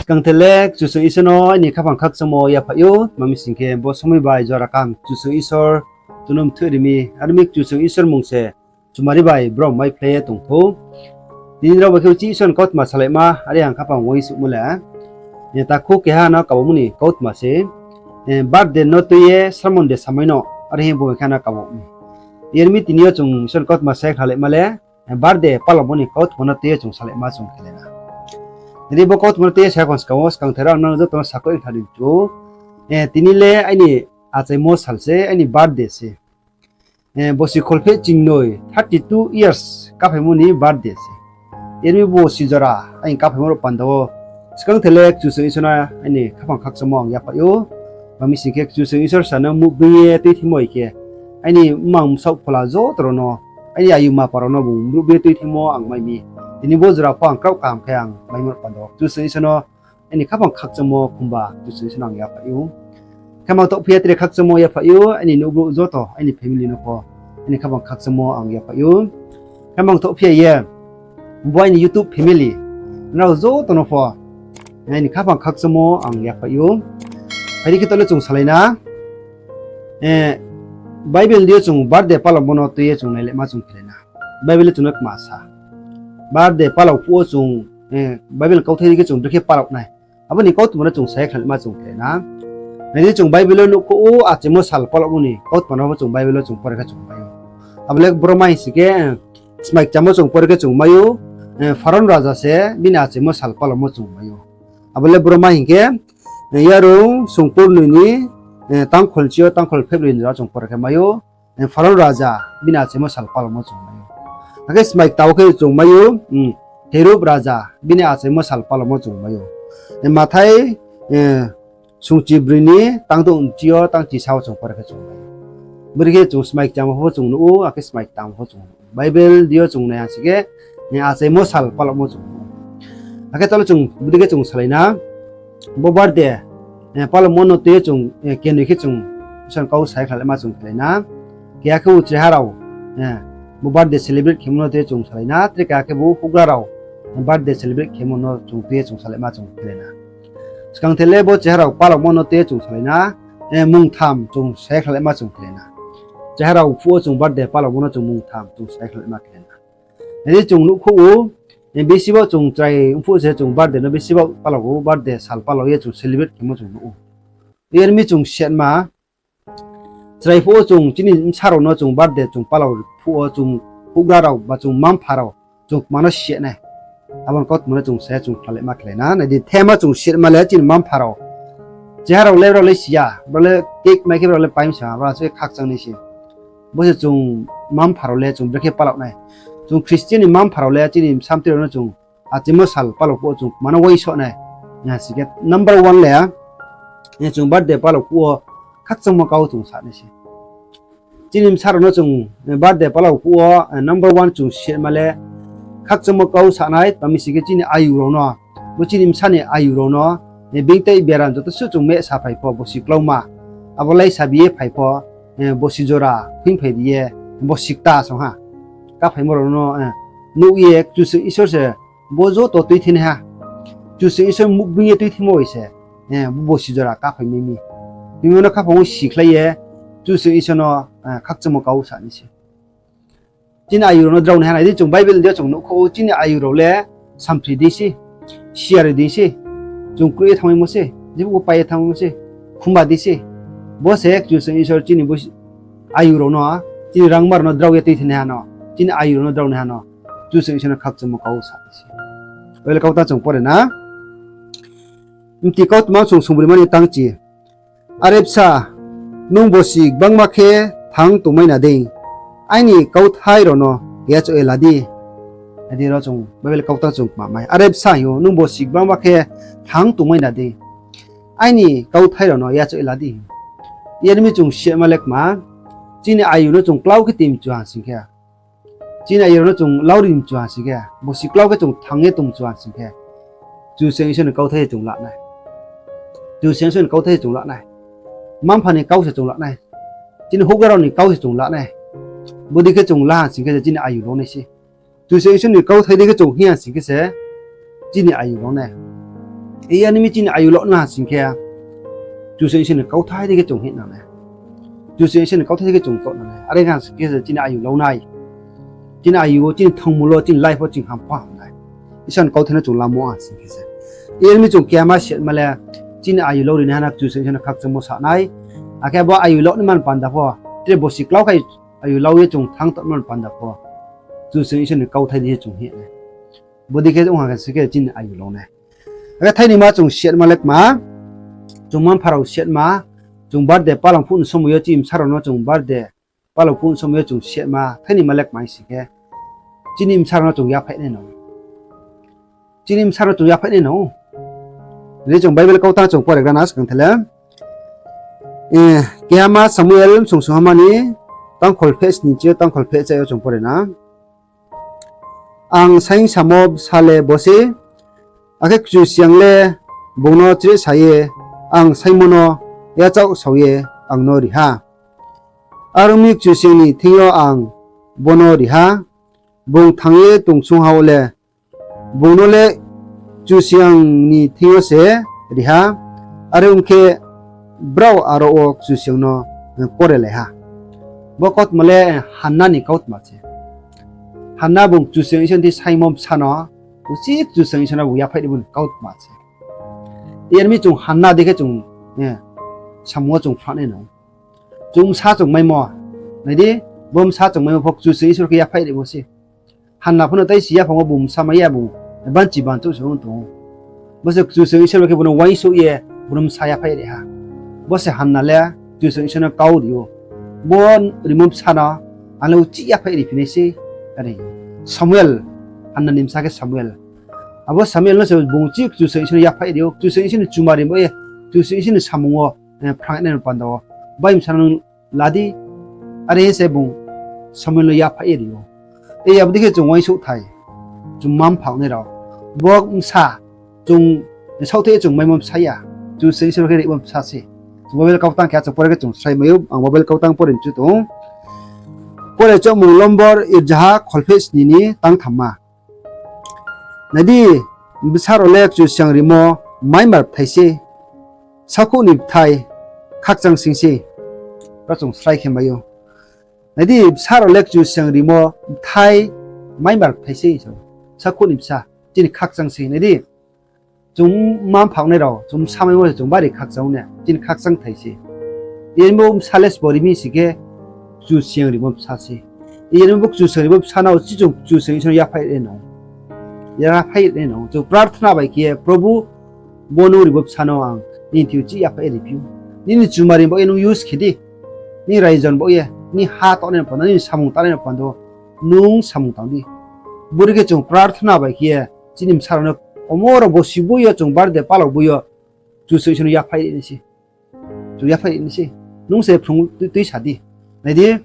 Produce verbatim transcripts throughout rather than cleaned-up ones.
Skangther le Kchusoyang Isor no aini khaphang khakchangmo yaphaih ou, tma mi sing khe bo somoi bai jora kaham Kchusoyang Isor chung no mthoih ri mi, are mi Kchusoyang Isor mmung se chumari bai brom maiphlai ye tong thou. Tini rao bai khe uchih Isor ni kautma salaima, are ang khaphang uaingsouhmo le, takhu keha no kabomo ni kautma se, birthday no tui ye sermon de samai no, are hing bo bai khe no kabo mi. Yar mi tini yo chung Isor ni kautma sa ye khlalaima le, birthday palaumo ni kautma no tui ye chung salaima chung khelai na. Nai di, bo kautma no tui ye sa ya khong skang wo, skangther ang nang joto no sakhouh ye khnari chu. Tini le aini achaimo sal se, aini birthday se. Bosi kholpheh chingnoi, thirty two years kaphaimo ni birthday se. Yar mi bosi jora aini kaphaimo rao panda wo, skangther le Kchusoyang Isor no aini khaphang khakchangmo ang yaphaih ou. Tma mi sing khe Kchusoyang Isor sa no muhbing ye tuithimo bai khe, aini mmang bsaoh phola joto rao no, aini ayuma pa rao no bung muhbing ye tuithimo ang mai mi. Tini bo jora pho ang kraoh kaham khe ang maimo rao panda wo Kchusoyang Isor no aini khaphang khakchangmo khumba Kchusoyang Isor no ang yaphaih ou. Khe mang tohphi ya tre khakchangmo yaphaih ou, aini nouhbrouh joto, aini family no pho aini khaphang khakchangmo ang yaphaih ou. Khe mang tohphi ya ye bo aini YouTube family, nrao joto no pho aini khaphang khakchangmo ang yaphaih ou. Phai di khe taoh le chung salai na. Bible di yo chung birthday palaumo no tui ye chung nailaima chung khelai na. Bible le chung no kma sa, birthday palau phuh wo chung, Bible kauthai di khe chung brekhe palau nai, abo ni kautma no chung sa ye khlalaima chung khelai na. Nai di, chung Bible wo nuhkhouh ou, achaimo sal palaumo ni kautma no pho chung Bible wo chung pore khe chung mai ou. Abo le boro ma hing sing khe, smai kcham wo chung pore khe chung mai ou, Pharon raja se bini achaimo sal palaumo chung mai ou. Abo le boro ma hing khe, Yarung sungkurnoi ni tangkhol chi yo tangkhol phebri ni jora chung pore khe mai ou. Pharon raja bini achaimo sal palaumo chung mai ou. Akhe smai kta wo khe chung mai ou, Herod raja bini achaimo sal palaumo chung mai ou. Mathai sungchibroi ni tangdouh chi yo tangchisa wo chung pore khe chung mai ou. Brekhe chung smai kcham wo pho chung nuh ou, akhe smai kta wo pho chung nuh ou. Bible di yo chung nai ha sing khe, achaimo sal palaumo chung nuh ou. Akhe taoh le chung bodei khe chung salai na. Bo birthday palaumo no tui ye chung kenoi khe chung Isor ni kau sa ye khlalaima chung khelai na. Keha khe bo chreha rao bo birthday celebrate khemo no tui ye chung salai na, tre keha khe bo houhgra rao birthday celebrate khemo no chung tui ye chung salaima chung khelai na. Skangther le bo chreha rao palaumo no tui ye chung salai na, mungtham chung sa ye khlalaima chung khelai na. Chreha rao phuh wo chung birthday palaumo no chung mungtham chung sa ye khlalaima khelai na. Nai di, chung nuhkhouh ou, bisi bo chung chrai mphuh se chung birthday no bisi bo palau ou, birthday sal palau ye chung celebrate khemo chung nuh ou. Yar mi chung setma, chrai phuh wo chung chini bsa rao no chung birthday chung palau phuh wo chung houhgra rao ba chung mma-mpha rao chung kma no se nai. Abo ni kautma no chung sa ye chung khlalaima khelai na. Nai di, thema chung setma le chini mma-mpha rao. Chreha rao le brao le si ya, brao le cake mai khe brao le paim sa, brao se khakchang nai se. Bo se chung mma-mpha rao le chung brekhe palau nai. Chung Christian ni mma-mpha rao le chini bsa mtoi rao no chung achaimo sal palau phuh wo chung kma no uaingsouh nai. Sing khe number one le, chung birthday palau phuh wo khakchangmo kau chung sa nai se. Chini bsa rao no chung birthday palau phuh wo number one chung setma le khakchangmo kau sa nai, tma mi sing khe chini ayu rao no, bo chini bsa ni ayu rao no, being tei biaram joto suh chung meh sa phai pho, bosi klauma, abo lai sa bi ye phai pho, bosi jora phuing phai ri ye, bosi kta song ha. Kaphaimo rao no nuh ye Kchusoyang Isor se bo joto tuithenaiha. Kchusoyang Isor muhbing ye tuithemo bai se bo bosi jora kaphai mai mi. Bini no khaphang wo sikhlai ye Kchusoyang Isor no khakchangmo kau sa nai se. Chini ayu rao no drao naiha, nai di, chung Bible di yo chung nuhkhouh ou, chini ayu rao le samphri dei se, siyari dei se, chung kroih ye thanngmaimo se, jebo bo pai ye thanngmaimo se, khumba dei se. Bo se Kchusoyang Isor chini ayu rao no, chini rangma rao no drao ye tuithenaiha no, chini ayu rao no drao naiha no, Kchusoyang Isor no khakchangmo kau sa nai se. Bible kautang chung pore na. Mti kautma song sungbrima ni tangchi. Are bsa, nung bosi gbangma khe thang tongmai na dei, aini kauthai rao no yachaoh ye la di. Adi ro chung Bible kautang chung kma mai. Are bsa hing ou, nung bosi gbangma khe thang tongmai na dei, aini kauthai rao no yachaoh ye la di. Yar mi chung setma le kma, chini ayu no chung klau khe tui mchu ha sing khe, chini ayu rao no chung lauri mchu ha sing khe, bosi klau khe chung thang ye tong mchu ha sing khe, Kchusoyang Isor ni kauthai se chung la nai. Kchusoyang Isor ni kauthai se chung la nai. Mma-mpha ni kau se chung la nai. Chini houhgra rao ni kau se chung la nai. Bodei khe chung la ha sing khe se chini ayu rao nai se. Kchusoyang Isor ni kauthai dei khe chung hing ha sing khe se chini ayu rao nai. Yar mi chini ayu lau nai ha sing khe, Kchusoyang Isor ni kauthai dei khe chung hing nang nai. Kchusoyang Isor ni kauthai dei khe chung toh nang nai. Are khe ha sing khe chini ayu lau nai. Chini ayu wo, chini thangmo lo, chini life wo ching ham pho ham nai. Isor ni kauthai no chung lamo ha sing khe se. Yar mi chung kema siatma le, chini ayu lau ri nai ha na Kchusoyang Isor no khakchangmo sa nai. Akhe bo ayu lau nai man panda pho, tre bosi klau khe ayu lau ye chung thanng tongmo panda pho, Kchusoyang Isor ni kauthai dei khe chung hing nai. Bodei khe ong ha khe sing khe chini ayu lau nai. Akhe thaini ma chung siatma le kma, chung mma-mpha rao siatma, chung birthday palao phuh ni somoi yo chini bsa rao no chung birthday palao phuh ni somoi yo chung siatma, thaini ma le kma sing khe, chini bsa rao no chung yaphaih nai no. Chini bsa rao no chung yaphaih nai no. Re chung Bible kautang chung pore gra na skang the le. Eh, kehama Samuel song songha ma ni tangkhol pheh sni chi yo tangkhol pheh cha yo chung pore na. Ang saing samo bsa le bo se, akhe Kchusoyang le bung no chrehsa ye, ang saingmo no yachaoh sao ye ang no ri ha. Are ong mi Kchusoyang ni thing yo ang bo no ri ha, bung thanng ye tongsong ha wo le, bung no le Kchusoyang ni thing yo se ri ha. Are ong khe, brao aro wo Kchusoyang no, eh, korelai ha. Bo kautma le, eh, Hanna ni kautma se. Hanna bung Kchusoyang Isor ni thing saingmo bsa no, uchih Kchusoyang Isor no bung yaphaih ri bo ni kautma se. Yar mi chung Hanna dei khe chung, eh, samung wo chung phrang nai no. Chung bsa chung maimo, nai di, bo bsa chung maimo pho Kchusoyang Isor khe yaphaih ri bo se. Hanna pho no tai si yaphang wo bung bsa mai ya, bung banchi banchouh se ong tong ou. Bo se Kchusoyang Isor bai khe bung no uaingsouh ye, bung no bsa yaphaih ri ha. Bo se Hanna le Kchusoyang Isor no kau ri ou. Bo rimo bsa no ang le uchih yaphaih ri phi nai se, are. Samuel, Hanna ni bsa khe Samuel. Abo Samuel no se bung uchih Kchusoyang Isor no yaphaih ri ou, Kchusoyang Isor ni chumari bo ye, Kchusoyang Isor ni samung wo, eh, phrang nai no panda wo. Bai bsa no la di, are se bung Samuel no yaphaih ye ri ou. E abo dei khe chung uaingsouhthai, chung mma-mpha ongnai rao. Bo bsa, chung saohthaih ye chung maimo bsa ya, Kchusoyang Isor khe rimo bsa se. Chung Bible kautang khe achouh pore khe chung srai mai ou, ang Bible kautang pore mchu tong ou. Pore chomung lombor irzaha kholpheh sni ni tangthamma. Nai di, bsa rao le Kchusoyang rimo maimar bthai se, sakhouh ni bthai khakchang sing se. Ro chung srai khe mai ou. Nai di, bsa rao le Kchusoyang rimo bthai maimar bthai se, sakhouh ni bsa, chini khakchang se. Nai di, chung mma-mpha ongnai rao, chung bsa maimo se chung bari khakchang ne, chini khakchang thai se. Yar mi bo bsa le sbo ri mi sing khe, Kchusoyang rimo bsa se. Yar mi bo Kchusoyang rimo bsa no uchih chung Kchusoyang Isor no yaphaih ri nai no. Yaphaih ri nai no. Chung prarthana bai khe, Probhu, bo nung rimo bsa no ang nini thing uchih yaphaih ri phi ou. Nini chumari bo ye nung use khe di. Nini raijon bo ye, nini ha tongnai no panda, nini samung tangnai no panda, nung samung tang di. Bodei khe chung prarthana bai khe, chini bsa rao no omo rao bosi boi yo chung birthday palao boi yo, Kchusoyang Isor no yaphaih ri nai se. Chung yaphaih ri nai se. Nung se phrung tui, tuisa di. Nai di,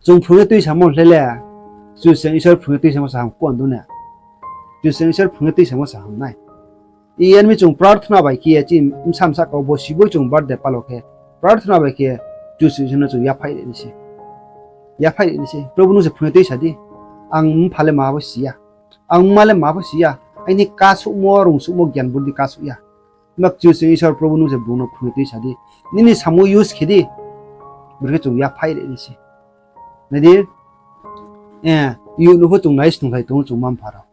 chung phrung ye tuisamo le le, Kchusoyang Isor phrung ye tuisamo se ham kuan du na. Kchusoyang Isor phrung ye tuisamo se ham nai. Yar mi chung prarthana bai khe, chini bsa bsa kau bosi boi chung birthday palao khe, prarthana bai khe, Kchusoyang Isor no chung yaphaih ri nai se. Yaphaih ri nai se. Probhu, nung se phrung ye tuisa di. Ang mpha le ma bo si ya. Ang mma le ma bo si ya. Aini kasuhmo, rungsuhmo, gyan burdi kasuh ya. Himba Kchusoyang Isor Probhu, nung se bung no phrung ye tuisa di. Nini samung use khe di. Bodei khe chung yaphaih ri nai se. Nai di, eh, Yob no pho chung nai snungkhlai tong ou chung mma-mpha rao.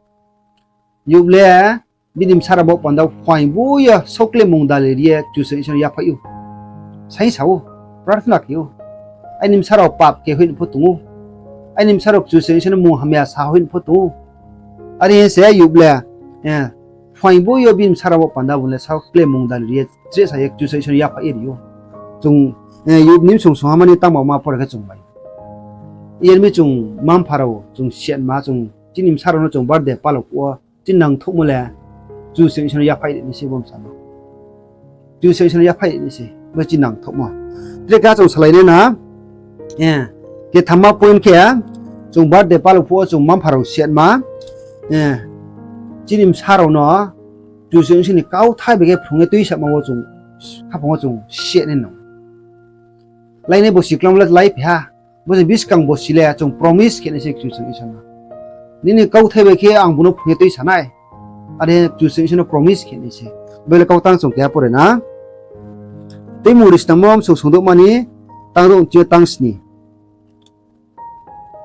Yob le bini bsa rao bo panda phuaing boi yo saohklemung dali ri ye Kchusoyang Isor no yaphaih ou. Saing sa ou, prarthana khe ou. Aini bsa rao pap khe hoih ni pho tong ou. Aini bsa rao Kchusoyang Isor no mung hamya sa hoih ni pho tong ou. Are hing se Yob le, eh, phuaing boi yo bini bsa rao bo panda bung le saohklemung dali ri ye chrehsa ye Kchusoyang Isor no yaphaih ye ri ou. Chung, eh, Yob ni bsong songha ma ni tangba ma pore khe chung mai. Yar mi chung mma-mpha rao, chung siatma, chung chini bsa rao no chung birthday palao phuh wo, chini nangthouhmo le Kchusoyang Isor no yaphaih ri nai se bo bsa no. Kchusoyang Isor no yaphaih ri nai se, bo chini nangthouhmo. Tre khe chung salai nai na, eh, kethamma point khe, chung birthday palao phuh wo chung mma-mpha rao siatma, eh, chini bsa rao no Kchusoyang Isor ni kauthai bai khe phrung ye tuisamo wo chung, khaphang wo chung siat nai no. Lainai bosi klam le lai phi ha. Bo se buskang bosi le chung promise khe nai se Kchusoyang Isor no. Nini kauthai bai khe ang bung no phrung ye tuisa nai. Are Kchusoyang Isor no promise khe nai se. Bo le kau tang chung keha pore na. Tuimungri snammo msong songdouhma ni tang douh chi yo tang sni.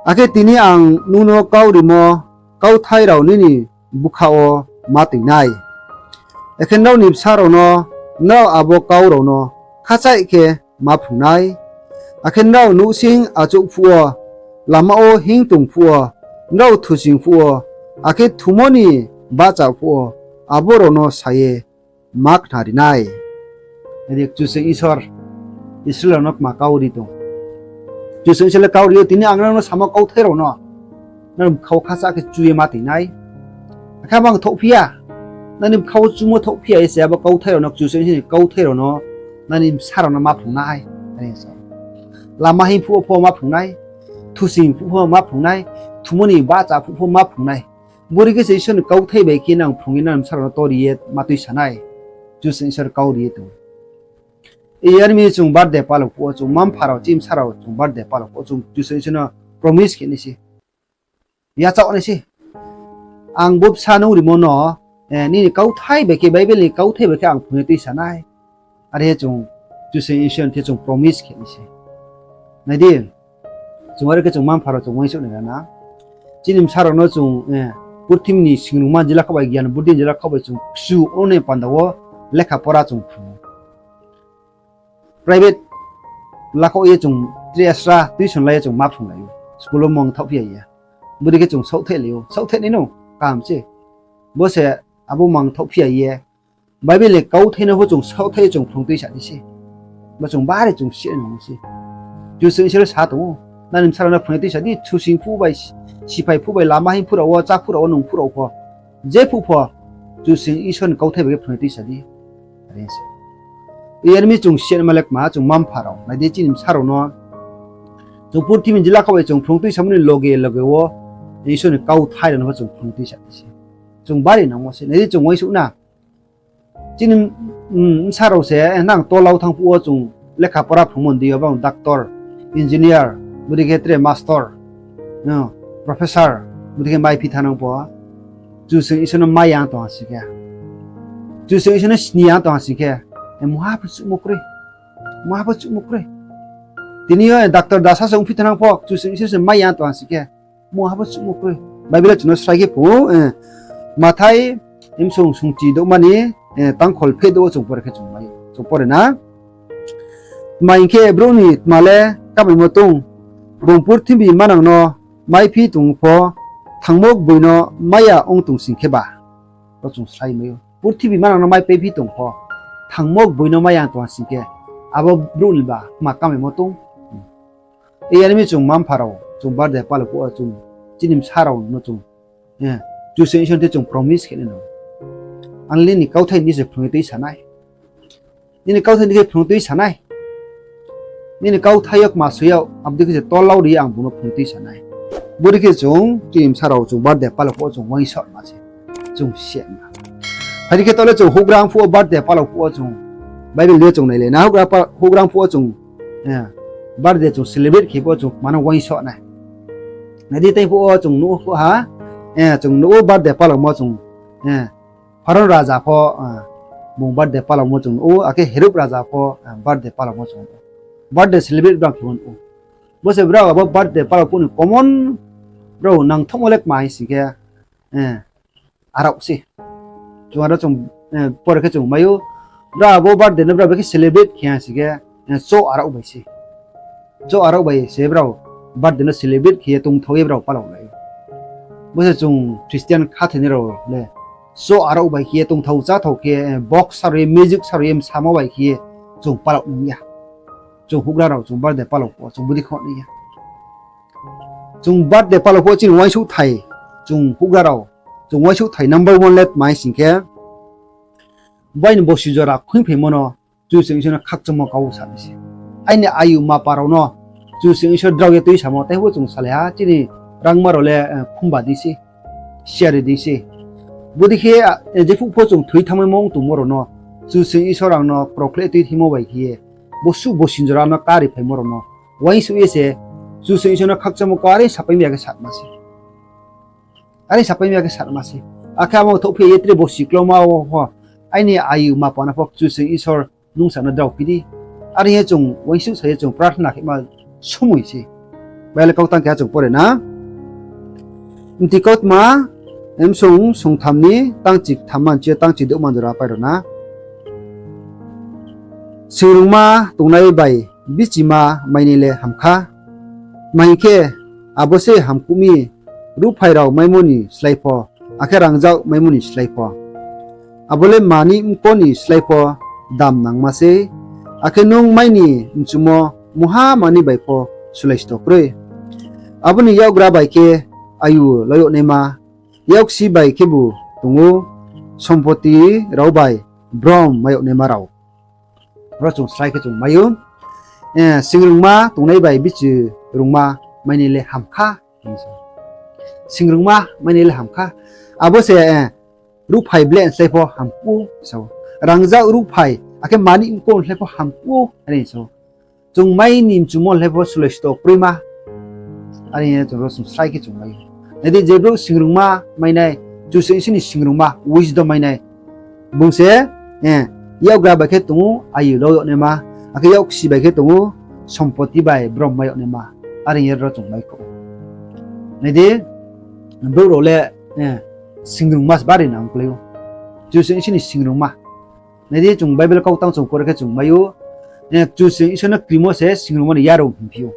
Akhe tini ang nung no kau rimo kauthai rao nini bkha wo ma toing nai. Akhe nrao ni bsa rao no, nrao abo kau rao no khachaih khe ma phrung nai. Akhe nrao nouhsing achouh phuh wo, lama wo hinng tong phuh wo, nrao thusing phuh wo, akhe thumo ni bahcha phuh wo, abo rao no sa ye ma khnari nai. Nai di, Kchusoyang Isor Israel rao no kma kau ri tong. Kchusoyang Isor le kau ri ou, tini ang nrao no samo kauthai rao no nrao ni bkha wo khacha khe chu ye ma toing nai. Akhe abo ang thouhphi ya, nrao ni bkha wo chumo thouhphi ya ye se abo kauthai rao no, Kchusoyang Isor ni kauthai rao no nrao ni bsa rao no ma phrung nai. Lama hinng phuh wo pho ma phrung nai, thusing phuh pho ma phrung nai, thumo ni bahcha phuh pho ma phrung nai. Bodei khe se Isor ni kauthai bai khe nang phrung ye nrao ni bsa rao no tor ye ma tuisa nai. Kchusoyang Isor kau ri ye tong. Iyar mi chung birthday palao phuh wo, chung mma-mpha rao, chini bsa rao chung birthday palao phuh wo, chung Kchusoyang Isor no promise khe nai se, yachaoh nai se. Ang bo bsa nung rimo no, eh, nini kauthai bai khe, Bible ni kauthai bai khe ang phrung ye tuisa nai. Are chung Kchusoyang Isor ni the chung promise khe nai se. Nai di, chung are khe chung mma-mpha rao chung uaingsouh nai ra na. Chini bsa rao no chung, eh, purthimbi ni singrungma jila khaoh bai, gyan buddi jila khaoh bai chung kchu ongnai panda wo lekha pora chung phrung ou. Private lakhaoh ye chung tre asra tuition la ye chung ma phrunglai ou. School wo mung thaohphi ya ye. Bodei khe chung saohthaih lai ou. Saohthaih nai no kaham se. Bo se abo mung thaohphi ya ye. Bible ni kauthai no pho chung saohthaih ye chung phrung tuisa di se. Bo chung bari chung si nang se. Kchusoyang Isor sa tong ou. Nini bsa rao no phrung ye tuisa di, thusing phuh bai, siphai phuh bai, lama hinng phuh rao wo, chá phuh rao wo, nung phuh rao pho. Je phuh pho, Kchusoyang Isor ni kauthai bai khe phrung ye tuisa di. Are se. Iyar mi chung si nai ma le kma, chung mma-mpha rao. Nai di chini bsa rao no. Chung purthimbi jila khaoh bai chung phrung tuisamo ni loge loge wo, Isor ni kauthai rao no pho chung phrung tuisa di se. Chung bari nangmo se. Nai di chung uaingsouh na. Chini, mm, bsa rao se, eh, nang tola wo thanng phuh wo chung lekha pora phrungmo ni deing yo bang doctor, engineer, bodei khe tre master, no, professor, bodei khe maiphi thanng nang pho. Kchusoyang Isor no mai ya tong ha sing khe, Kchusoyang Isor no sni ya tong ha sing khe, eh, mungha pho chuhmo kroi. Mungha pho chuhmo kroi. Tini yo, eh, doctor dasa se ongphi thanng nang pho, Kchusoyang Isor se mai ya tong ha sing khe, mungha pho chuhmo kroi. Bible wo chung no srai khe phu, eh, Mathai, msong sungchi douhma ni, eh, tangkhol pheh douh wo chung pore khe chung mai, chung pore na. Tma hing khe, brouh ni tma le kamaimo tong, bung purthimbi manang no maiphi tong pho, thangmo gboi no mai ya ong tong sing khe ba. Ro chung srai mai ou. Purthimbi manang no maipaiphi tong pho, thangmo gboi no mai ya tong ha sing khe, abo brouh ni ba tma kamaimo tong. Iyar mi chung mma-mpha rao, chung birthday palao phuh wo chung, chini bsa rao no chung, eh, Kchusoyang Isor ni the chung promise khe nai no. Ang le nini kauthai ni se phrung ye tuisa nai. Nini kauthai ni khe phrung tuisa nai. Nini kauthai yo kma soi yag, abo dei khe se tola wo ri ye ang bung no phrung tuisa nai. Bodei khe chung, chini bsa rao chung birthday palao phuh wo chung uaingsouh ma se. Chung si ma. Phai di khe taoh le chung houhgra phuh wo birthday palao phuh wo chung, Bible ni yo chung nailai na, houhgra pa-, houhgra phuh wo chung, eh, birthday chung celebrate khe phuh wo chung kma no uaingsouh nai. Nai di tei phuh wo chung nuh phuh ha, eh, chung nuh ou birthday palaomo chung, eh, Pharon raja pho, eh, bung birthday palaomo chung nuh ou, akhe Herod raja pho, eh, birthday palaomo chung nuh ou. Birthday celebrate brao khe nuh ou. Bo se brao abo birthday palao phuh ni common brao nangthaohmo le kma hing sing khe, eh, arao se. Chung aro chung, eh, pore khe chung mai ou, brao abo birthday no brao bai khe celebrate khe ha sing khe, eh, cho arao bai se. Cho arao bai se brao birthday no celebrate khe ye tongthao ye brao palao lai ou. Bo se chung Christian khathoinai rao le cho arao bai khe ye tongthao cháthao khe, eh, box saro ye, music saro ye, msamo bai khe ye chung palao nai ya. Chung houhgra rao chung birthday palao phuh wo chung bodei khe nai ya. Chung birthday palao phuh wo chini uaingsouhthai, chung houhgra rao, chung uaingsouhthai number one le tma hing sing khe, bai ni bosi jora khuiphaimo no Kchusoyang Isor no khakchangmo kau sa nai se. Aini ayu mma-mpha rao no Kchusoyang Isor drao ye tuisamo, tei phuh wo chung salai ha, chini rangma rao le, eh, khumba di se, siari di se. Bodei khe, ah, jephuh pho chung thoi thanngmaimo ong tongmo rao no Kchusoyang Isor ang no krokhleh tuithimo bai khe ye, bosuh bosi jora no kari phaimo rao no uaingsouh ye se, Kchusoyang Isor no khakchangmo kau are sapai mi ya khe satma se. Are sapai mi ya khe satma se. Akhe amo thouhphi ye tre bosi klauma wo pho, aini ayu ma pano pho Kchusoyang Isor nung sa no drao phi di. Are hing ye chung uaingsouhsa ye chung prarthana khema somoi se. Bible kautang keha chung pore na. Mti kautma, msong songtham ni tangchi ktham manchi yo tangchi douh man jora pai ro na. Singrungma tongnai bai bichima mainai le ham kha. Tma hing khe, abo se hamkuh mi, ruhphai rao maimo ni slái pho, akhe rangzag maimo ni slái pho. Abo le mani mko ni slái pho dam nangma sei, akhe nung mai ni mchumo mungha manoi bai pho sulai sto kroi. Abo ni yakgra bai khe ayu lau yag naima, yaksi bai khebu tong ou, sompoti rao bai brom mai yag naima rao. Ro chung slái khe chung mai ou. Eh, singrungma tongnai bai bichi rungma mainai le ham kha. Singrungma mainai le ham kha. Abo se, eh, ruhphai ble slái pho hamkuh ou, sa ou. Rangzag ruhphai, akhe mani mko slái pho hamkuh ou, are sa ou. Chung mai ni mchumo slái pho sulai sto kroima. Are ye chung ro chung slái khe chung mai ou. Nai di, je brouh singrungma mainai, Kchusoyang Isor ni singrungma, wisdom mainai, bung se, eh, yakgra bai khe tong ou, ayu lau yag naima, akhe yaksi bai khe tong ou, sompoti bai brom mai yag naima. Are ye ro chung mai khou. Nai di, brouh rao le, eh, singrungma se bari nang klái ou. Kchusoyang Isor ni singrungma. Nai di, chung Bible kautang chung pore khe chung mai ou. Eh, Kchusoyang Isor no krimo se singrungma ni yarung hingphi ou.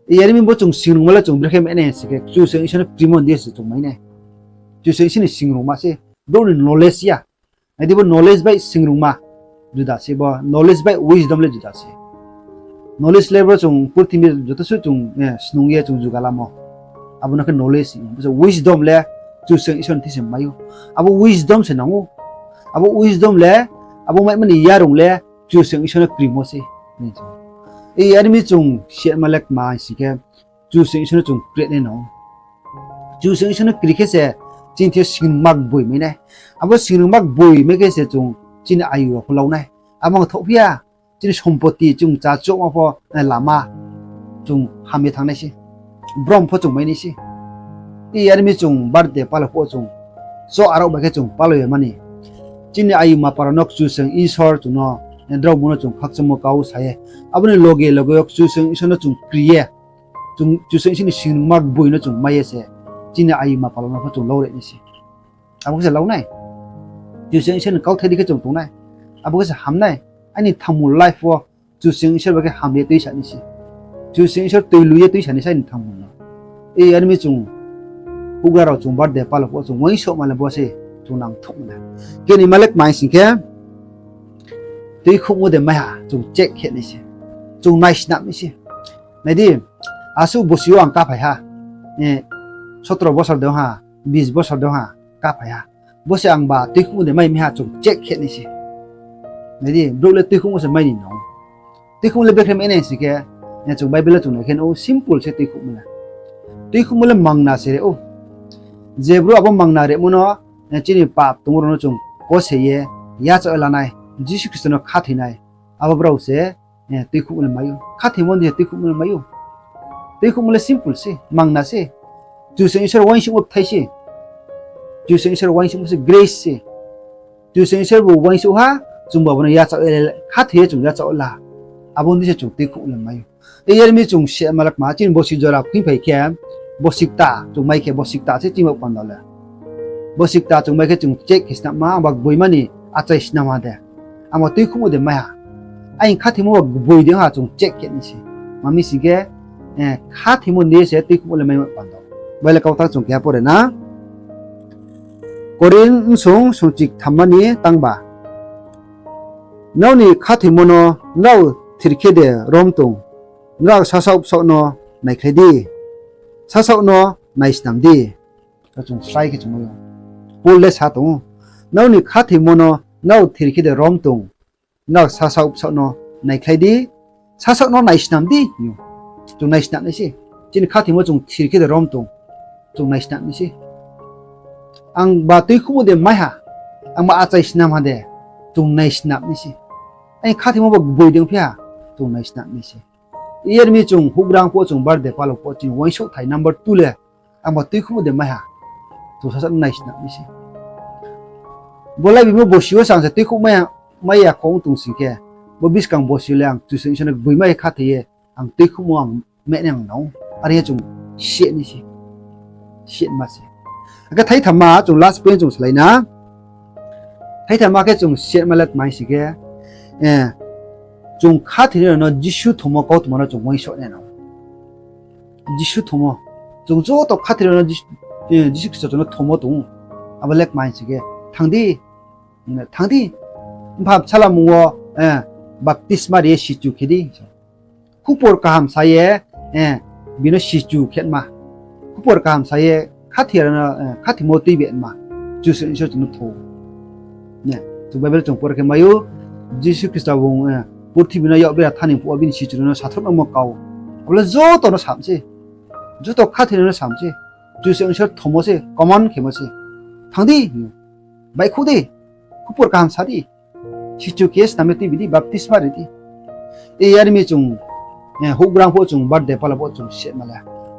Yar mi bo chung singrungma le chung brekhe mai nai si khe, Kchusoyang Isor no krimo ni se chung mai nai. Kchusoyang Isor ni singrungma se, brouh ni knowledge ya. Nai di, bo knowledge bai singrungma juda se, bo knowledge bai wisdom le juda se. Knowledge le bo chung purthimbi joto suh chung, eh, snung ye chung juga lamo. Abo no khe knowledge hing ou. Bo se wisdom le Kchusoyang Isor ni thing se mai ou. Abo wisdom se nang ou. Abo wisdom le, abo maimo ni yarung le Kchusoyang Isor no krimo se. Yar mi chung sima le kma si khe, Kchusoyang Isor no chung kri nai no. Kchusoyang Isor no kri khe se chini thing yo singrungma gboi mai nai. Abo singrungma gboi mai khe se chung chini ayu rao pho lau nai. Abo thouhphi ya, chini sompoti chung chá chouhma pho, eh, lama chung ham ye thanng nai se. Brom pho chung mai nai se. Yar mi chung birthday pala phuh wo chung, cho arao bai khe chung pala ye mani. Chini ayu ma para no Kchusoyang Isor chung no, eh, draomo no chung khakchangmo kau sa ye, abo ni loge loge yo Kchusoyang Isor no chung kri ye, chung Kchusoyang Isor ni singrungma gboi no chung mai ye se, chini ayu ma para no pho chung lau ri nai se. Abo khe se lau nai. Kchusoyang Isor ni kauthai di khe chung tong nai. Abo khe se ham nai. Aini thanngmul life wo Kchusoyang Isor bai khe ham ye tuisa nai se. Kchusoyang Isor tuilu ye tuisa nai se aini thanngmul no. Yar mi chung houhgra rao chung birthday pala phuh wo chung uaingsouhma le bo se chung nangthouhma le. Keni ma le kma sing khe, tuikhouhmo de mai ha chung check khe nai se. Chung naisnam nai se. Nai di, asuh bosi yo ang kaphai ha. Eh, সতেরো বছর de ha, বিশ বছর de ha, kaphai ha. Bo se ang ba tuikhouhmo de mai mi ha chung check khe nai se. Nai di, brouh le tuikhouhmo se mai ni no. Tuikhouhmo le brekhe mai nai si khe, eh, chung Bible le chung nai khe no simple se tuikhouhmo le. Tuikhouhmo le mangna se ri ou. Je brouh abo mangna rimo no, eh, chini pap tongmo rao no chung kose ye, yachaoh ye lanai, Jisu Khristo no khathoi nai, abo brao se, eh, tuikhouhmo le mai ou. Khathoimo ni tuikhouhmo le mai ou. Tuikhouhmo le simple se, mangna se. Kchusoyang Isor uaingsouhmo bthai se. Kchusoyang Isor uaingsouhmo se grace se. Kchusoyang Isor bu uaingsouh ha, chung bo abo no yachaoh ye, khathoi ye chung yachaoh la. Abo ni se chung tuikhouhmo le mai ou. Yar mi chung sima le kma, chini bosi jora phuiphai khe, bosi kta chung mai khe, bosi kta se chini bo panda le. Bosi kta chung mai khe chung check khe snamma, ang ba gboima ni achai snam ha de, ang ba tuikhouhmo de mai ha. Aini khathoimo ba gboi de ha chung check khe nai se. Ma mi sing khe, eh, khathoimo ni se tuikhouhmo le mai panda. Bible kautang chung keha pore na. Korinth bsong songchik thamma ni tangba. Nrao ni khathoimo no nrao thir khe de rom tong, nrao sasaoh bsaoh no naikhlai di, sasaoh no naisnam di. Chung slái khe chung mai ou. Paul le sa tong ou, nrao ni khathoimo no nrao thir khe de rom tong, nrao sasaoh bsaoh no naikhlai di, sasaoh no naisnam di, hing ou. Chung naisnam nai se. Chini khathoimo chung thir khe de rom tong, chung naisnam nai se. Ang ba tuikhouhmo de mai ha, ang ba achai snam ha de, chung naisnam nai se. Aini khathoimo ba gboi de ongphi ha, chung naisnam nai se. Yar mi chung houhgra phuh wo chung birthday pala phuh wo chini uaingsouhthai number two le, ang ba tuikhouhmo de mai ha. Chung sasa no naisna mi se. Bo laibimo bosi yo se ang se tuikhouh mai ya, mai ya kho ong tong sing khe, bo buskang bosi yo le ang Kchusoyang Isor no gboima ye khathoi ye, ang tuikhouhmo ang meh nai ang nang. Are ye chung siat ni se. Siatma se. Akhe thaithamma chung last point chung salai na. Thaithamma khe chung siatma le tma hing sing khe, eh, chung khathoinai rao no Jisu thomo kautma no chung uaingsouh nai nang. Jisu thomo. Chung joto khathoinai rao no Jis-, eh, Jisu Khristo chung no thomo tong ou. Abo le tma hing sing khe, thanng di, thanng di, mpha bsala mung wo, eh, baptisma ri ye sichu khe di. Khupor kaham sa ye, eh, bini sichu khe ma. Khupor kaham sa ye khathoi rao no, eh, khathoimo tuibi ma. Kchusoyang Isor chung no tho. Ne, chung Bible chung pore khe mai ou, Jisu Khristo bung, eh, purthimbi no yak bera thanng ni phuh wo bini sichu rao no sathroh nangmo kau. Abo le joto no sam se. Joto khathoinai no sam se. Kchusoyang Isor thomo se, command khemo se. Thanng di, baihkhouh di, khupor kaham sa di. Sichu khe ye snam ye tuibi di, baptisma ri di. E yar mi chung, eh, houhgra pho chung birthday pala pho chung siatma le.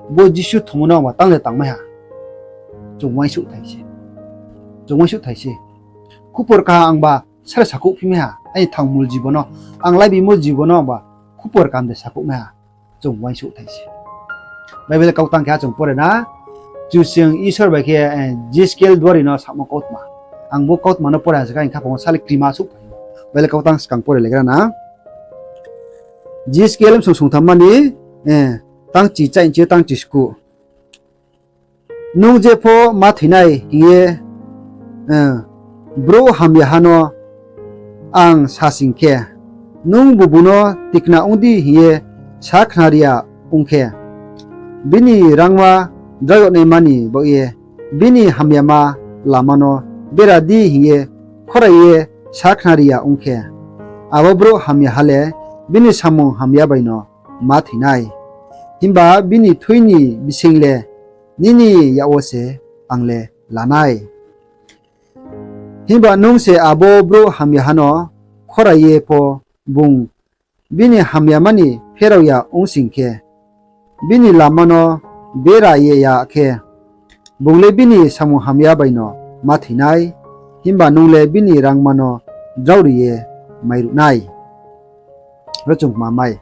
Bo Jisu thomo no ba tang de tangmai ha. Chung uaingsouh thai se. Chung uaingsouh thai se. Khupor kaham ang ba sare sakhouh phi mai ha. Aini thangmul jibon no, ang laibimo jibon no ang ba khupor kaham de sakhouh mai ha. Chung uaingsouh thai se. Bible kautang khe ha chung pore na. Kchusoyang Isor bai khe, eh, Jiskel duari no samo kautma. Ang bo kautma no pore ha se khe, ang khaphang wo sale krima souhphai ou. Bible kautang skang pore legra na. Jiskel bsung sungthamma ni, eh, tangchi chaihchi tangchi skuh. Nung jepho ma thoi nai hing ye, eh, brouh hamyaha no ang sa sing khe, nungbu bung no tikna ong di hing ye sakhnari ya ong khe, bini rangma drao yag naima ni baoh ye bini hamyama lama no bera di hing ye khorai ye sakhnari ya ong khe, abo brouh hamyaha le bini samung hamya bai no ma thoi nai. Himba bini thui ni bising le nini yak wo se ang le la nai. Himba nung se abo brouh hamyaha no khorai ye pho bung bini hamyama ni pherao ya ong sing khe, bini lama no bera ye ya khe, bung le bini samung hamya bai no ma thoi nai, himba nung le bini rangma no drao ri ye mairuh nai. Ro chung kma mai.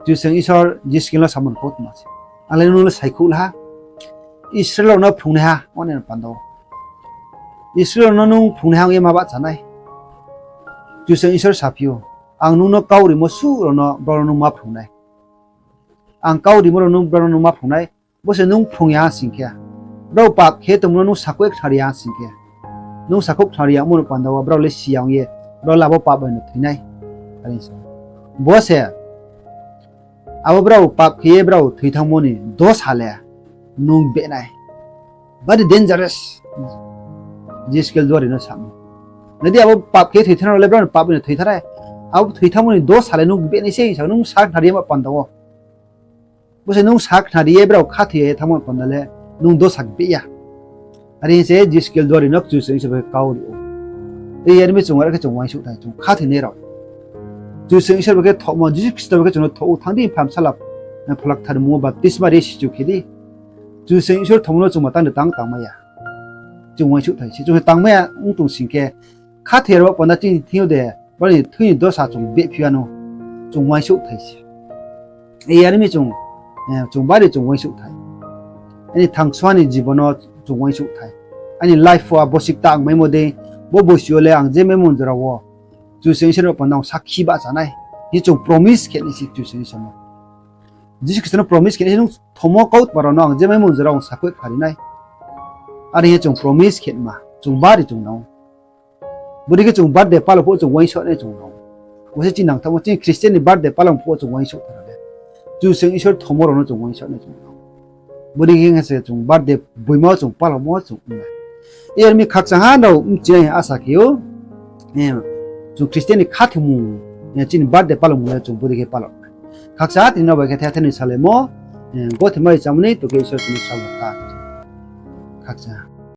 Kchusoyang Isor Jiskel no samo ni kautma se. Ang le nung le saikhouh la ha. Israel rao no phrungnaiha, ong ni panda wo. Israel rao no nung phrungnaiha ong ye ma bahcha nai. Kchusoyang Isor saphi ou, ang nung no kau rimo suh rao no, brao no nung ma phrung nai. Ang kau rimo rao no, brao no nung ma phrung nai. Bo se nung phrung ya sing khe, brao pap khe tongmo no nung sakhouh khnari ya sing khe, nung sakhouh khnari yagmo ni panda wo brao le si ya ong ye, brao le abo pap bai no thoi nai. Are sa. Bo se, abo brao pap khe ye brao thoi thanngmo ni dosa le nung beh nai. Very dangerous. Jiskel duari no samo. Nai di, abo pap khe thoi thanng rao le brao ni pap bai no thoi thanng nai. Abo thoi thanngmo ni dosa le nung beh nai se, sa nung sakhnari yama panda wo. Bo se nung sakhnari ye brao khathoi ye thanngmo panda le nung dosa beh ya. Are hing se Jiskel duari no Kchusoyang Isor bai khe kau ri ou. Ei yar mi chung are khe chung uaingsouh thai, chung khathoinai rao. Kchusoyang Isor bai khe thohmo, Jisu Khristo bai khe chung no thoh ou, thanng di, Pha, Bsala, Phola Kthar mung wo baptisma ri sichu khe di. Kchusoyang Isor thohmo no chung ba tang de tang tangmai ya. Chung uaingsouh thai se, chung se tangmai ya ong tong sing khe, khathoi ya rao panda chini thing yo de, brao ni thui ni dosa chung behphi ya no, chung uaingsouh thai se. Ei yar mi chung, eh, chung bari chung uaingsouh thai. Aini thangsuha ni jibon no chung uaingsouh thai. Aini life wo abo sikta ang maimo dei, bo bosi yo le ang je maimo jora wo Kchusoyang Isor no panda ang sakhi bahcha nai hing chung promise khe nai se Kchusoyang Isor no. Jisu Khristo no promise khe nai se, nung thomo kautma rao no ang je maimo jora wo ang sakhouh khnari nai. Are hing ye chung promise khe ma, chung bari chung nang. Bodei khe chung birthday pala phuh wo chung uaingsouh nai chung nang. Bo se chini nangthaohmo, chini Christian ni birthday pala phuh wo chung uaingsouh thar le, Kchusoyang Isor thomo rao no chung uaingsouh nai chung nang. Bodei khe se chung birthday boima wo chung palamo chung ong nai. Yar mi khakchang ha nrao bchinai asa khe ou, eh, chung Christian ni khathoimung, eh, chini birthday palamo le chung bodei khe pala. Khakchang ha tini nrao bai khe thai thai ni salaimo, eh, gothe mai chamani to khe Isor tini sal ta. Khakchang ha.